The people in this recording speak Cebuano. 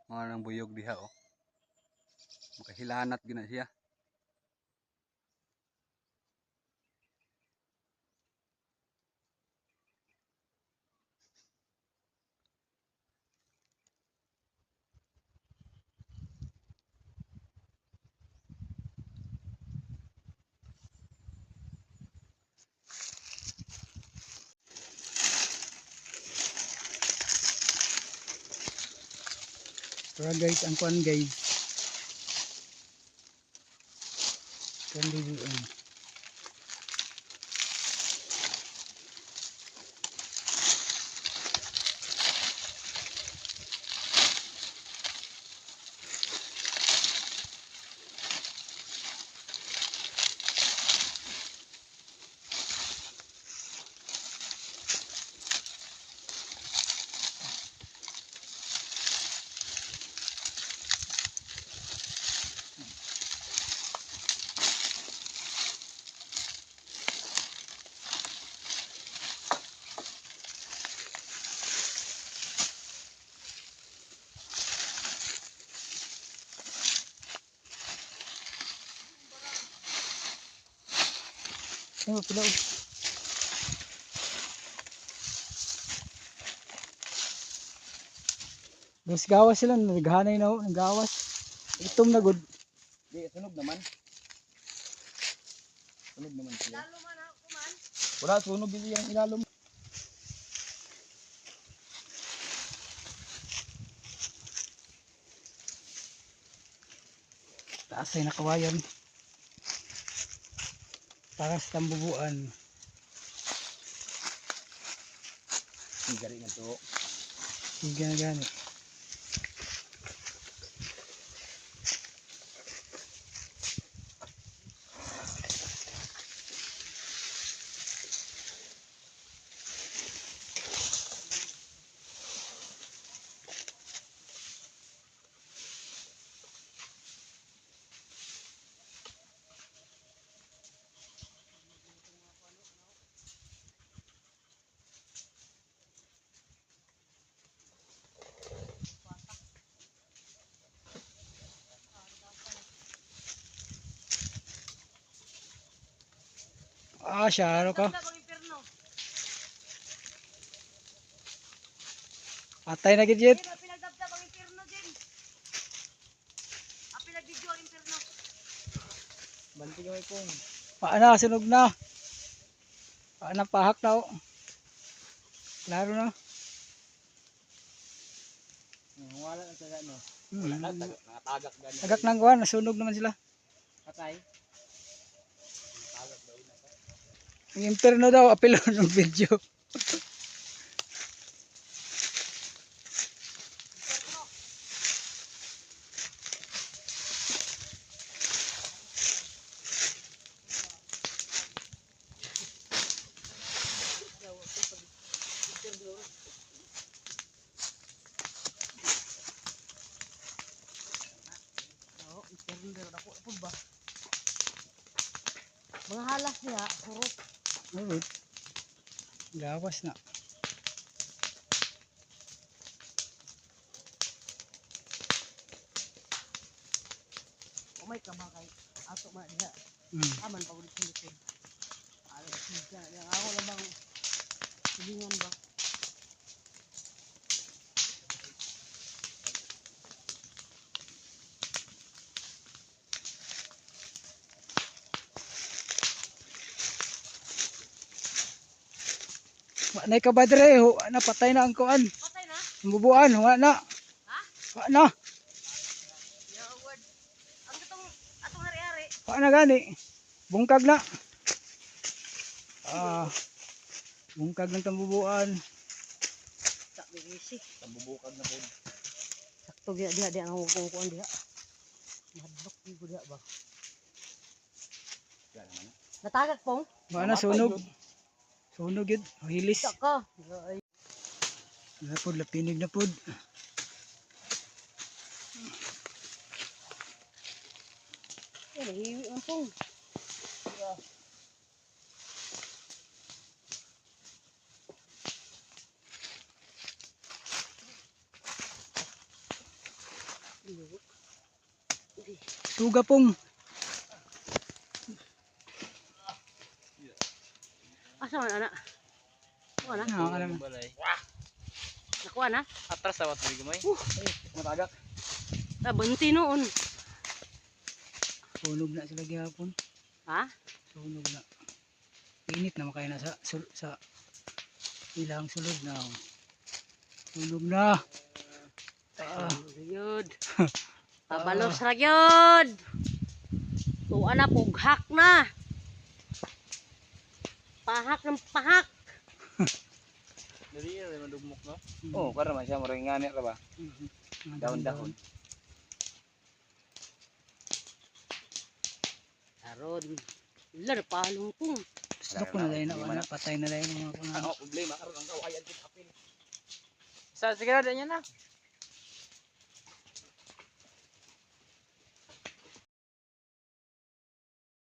Mga nang buyog diha oh. Makahilanat gina siya. Tara guys, ang kuan guys. Kuan guys. Ano pila? Dos gawas sila, naghanay na ho, nagawas. Itom na good. Di sunog naman. Sunog naman sila. Wala sunog din yung ilalom. Taas ay nakawayan. Para sa tambubuan. Gari na to. Hindi na gani. Ah, syaro ka. Ang impierno. Patay na gid yet. Jim, pinagdabdab ang impierno, Jim. Ah, pinag-video ang impierno. Banti gamay pong. Paana, sunog na. Paana, pahak na oh. Klaro na. Wala na sa ano. Hmm. Nakatagak gani. Tagak ng kuwan, nasunog naman sila. Patay. Ang imperno daw, apelo ng video. Oo, impierno pero dako po ba? Mga halas niya, hurot. Alright. Gawas na. Umay ka ba kay ato man diha. Aman pa ulit sa likod. Alam siya, yang ako lang bang hilingan ba? Wa na ka ba dire? Wa na patay na ang kuan. Patay na? Ang bubuan, wa na. Ha? Wa na. Ya, word. Ang katong atong hari-hari. Wa na gani. Bungkag na. Ah. Bungkag ng tambubuan. Sa bigisi. Tambubukag na po. Sakto diha diha diha ang kukuan diha. Madlok gyud diha ba. Wala naman. Natagak pong? Wa na sunog. Sunog yun. Hilis. Sa ka. Ay. Na pod, lapinig na pod. Yan, hiwi man pong. Tuga pong. Asa man ana? Kuha na. Ah, alam. Balay. Nakuha na. Atras sa watri gamay. Matagak. Ah, bunti noon. Sunog na sila gihapon. Ha? Sunog na. Init na makaya na sa ilang sulod na. Oh. Sunog na. Ah, Yun. Pabalos ra gyud. Tuwa na pughak na. Pahak ng pahak. Dali ra madugmok, no? Oh, para man siya murag ngani ra ba? Mga Dahon-dahon. Karon. Lar palong kong. Gusto ko na dahil na, wala, patay na dahil mga kunan. Ano problema karon ang kawayan kit apil. Sa sige na niya na.